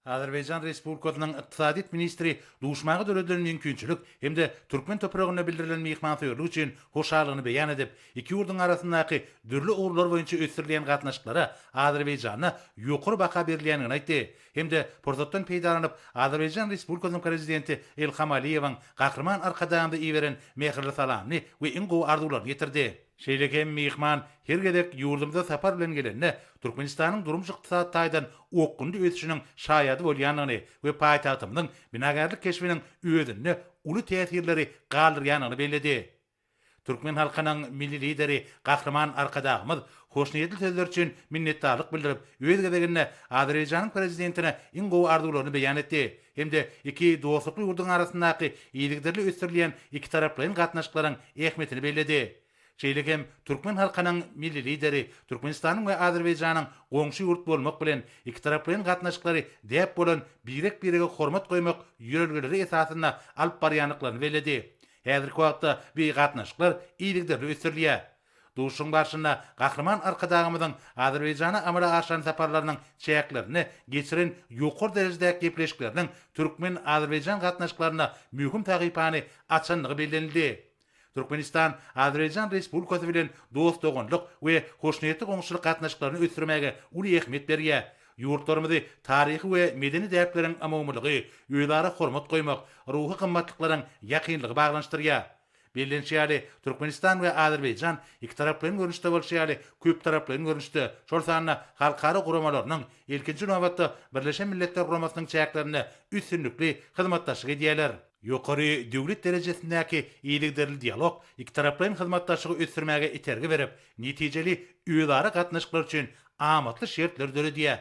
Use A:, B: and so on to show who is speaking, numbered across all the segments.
A: Azerbaýjan Respublikasynyň ykdysadyýet ministri duşmaga döredilen mümkinçilik hem-de türkmen topragynda bildirilen myhmansöýerlik üçin hoşallygyny beýan edip, iki ýurduň arasyndaky dürli ugurlar boýunça ösdürilýän gatnaşyklara Azerbaýjanda ýokary baha berilýändigini aýtdy hem-de pursatdan peýdalanyp, Azerbaýjan Respublikasynyň Prezidenti Ilham Aliýewiň Gahryman Arkadagymyza iberen mähirli salamyny we iň gowy arzuwlaryny ýetirdi. Şeýle hem myhman her gezek ýurdumyza sapar bilen gelende, Türkmenistanyň durmuş-ykdysady taýdan okgunly ösüşiniň şaýady bolýandygyny we paýtagtymyzyň binagärlik keşbiniň özünde uly täsirleri galdyrýandygyny belledi. Türkmen halkynyň Milli Lideri Gahryman Arkadagymyz hoşniýetli sözler üçin minnetdarlyk bildirip, öz gezeginde Azerbaýjanyň Prezidentine iň gowy arzuwlaryny beýan etdi hem-de iki dostlukly ýurduň arasyndaky yzygiderli ösdürilýän ikitaraplaýyn gatnaşyklaryň ähmiýetini belledi. Şeýle hem türkmen halkynyň Milli Lideri Türkmenistanyň we Azerbaýjanyň goňşy ýurt bolmak bilen, ikitaraplaýyn gatnaşyklary däp bolan birek-birege hormat goýmak ýörelgeleri esasynda alyp barýandyklaryny belledi. Häzirki wagtda bu gatnaşyklar yzygiderli ösdürilýär. Duşuşygyň barşynda Gahryman Arkadagymyzyň Azerbaýjana amala aşyran saparlarynyň çäklerinde geçiren ýokary derejedäki gepleşikleriniň türkmen-azerbaýjan gatnaşyklarynda möhüm sahypany açandygy bellenildi. Türkmenistan Azerbaýjan Respublikasy bilen dost-doganlyk we hoşniýetli goňşuçylyk gatnaşyklaryny ösdürmäge uly ähmiýet berýär. Ýurtlarymyzy taryhy we medeni däpleriň umumylygy, özara hormat goýmak, ruhy gymmatlyklaryň ýakynlygy baglanyşdyrýar. Bellenişi ýaly, Türkmenistan we Azerbaýjan ikitaraplaýyn görnüşde bolşy ýaly, köptaraplaýyn görnüşde, şol sanda halkara guramalarynyň, ilkinji nobatda, Birleşen Milletler Guramasynyň çäklerinde üstünlikli hyzmatdaşlyk edýärler. Ýokary döwlet derejesindäki yzygiderli dialog ikitaraplaýyn hyzmatdaşlygy ösdürmäge itergi berip, netijeli özara gatnaşyklar üçin amatly şertleri döredýär.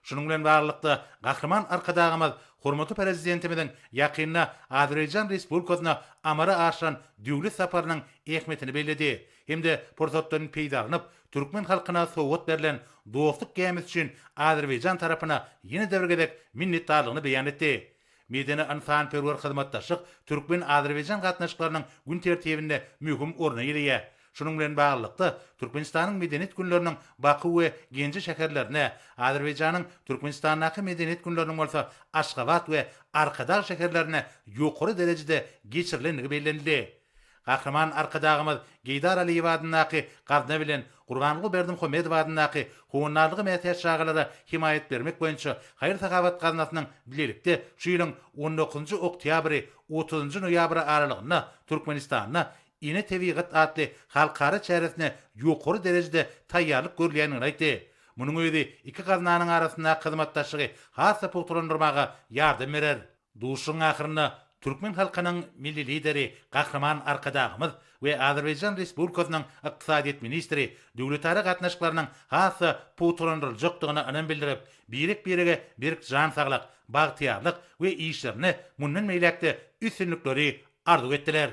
A: Şunuň bilen baglylykda, Gahryman Arkadagymyz hormatly Prezidentimiziň ýakynda Azerbaýjan Respublikasyna amala aşyran döwlet saparynyň ähmiýetini belledi hem-de pursatdan peýdalanyp, türkmen halkyna sowgat berlen Dostluk gämisi üçin azerbaýjan tarapyna ýene-de bir gezek minnetdarlygyny beýan etdi. Medeni-ynsanperwer hyzmatdaşlyk türkmen-azerbaýjan gatnaşyklarynyň gün tertibinde möhüm orun eýeleýär. Şunuň bilen baglylykda, Türkmenistanyň Medeniýet günleriniň Baku we Genje şäherlerinde, Azerbaýjanyň Türkmenistandaky Medeniýet günleriniň bolsa Aşgabat we Arkadag şäherlerinde ýokary derejede geçirilendigi bellenildi. Gahryman Arkadagymyz Geýdar Aliýew adyndaky Gazna bilen Gurbanguly Berdimuhamedow adyndaky Howandarlyga mätäç çagalara hemaýat bermek boýunça haýyr-sahawat gaznasynyň bilelikde şu ýylyň on dokuzynjy oktýabry, otuzynjy noýabry aralygynda Türkmenistanda Ene tebigat atly halkara çäresine ýokary derejede taýýarlyk görülýändigini aýtdy. Munuň özi iki gaznanyň arasyndaky hyzmatdaşlygy has-da pugtalandyrmaga ýardam berer. Duşuşygyň ahyrynda türkmen halkynyň Milli Lideri Gahryman Arkadagymyz we Azerbaýjan Respublikasynyň ykdysadyýet ministri döwletara gatnaşyklarynyň has-da pugtalandyryljakdygyna ynam bildirip, birek-birege berk jan saglyk, bagtyýarlyk we işlerinde mundan beýläk-de üstünlikleri arzuw etdiler.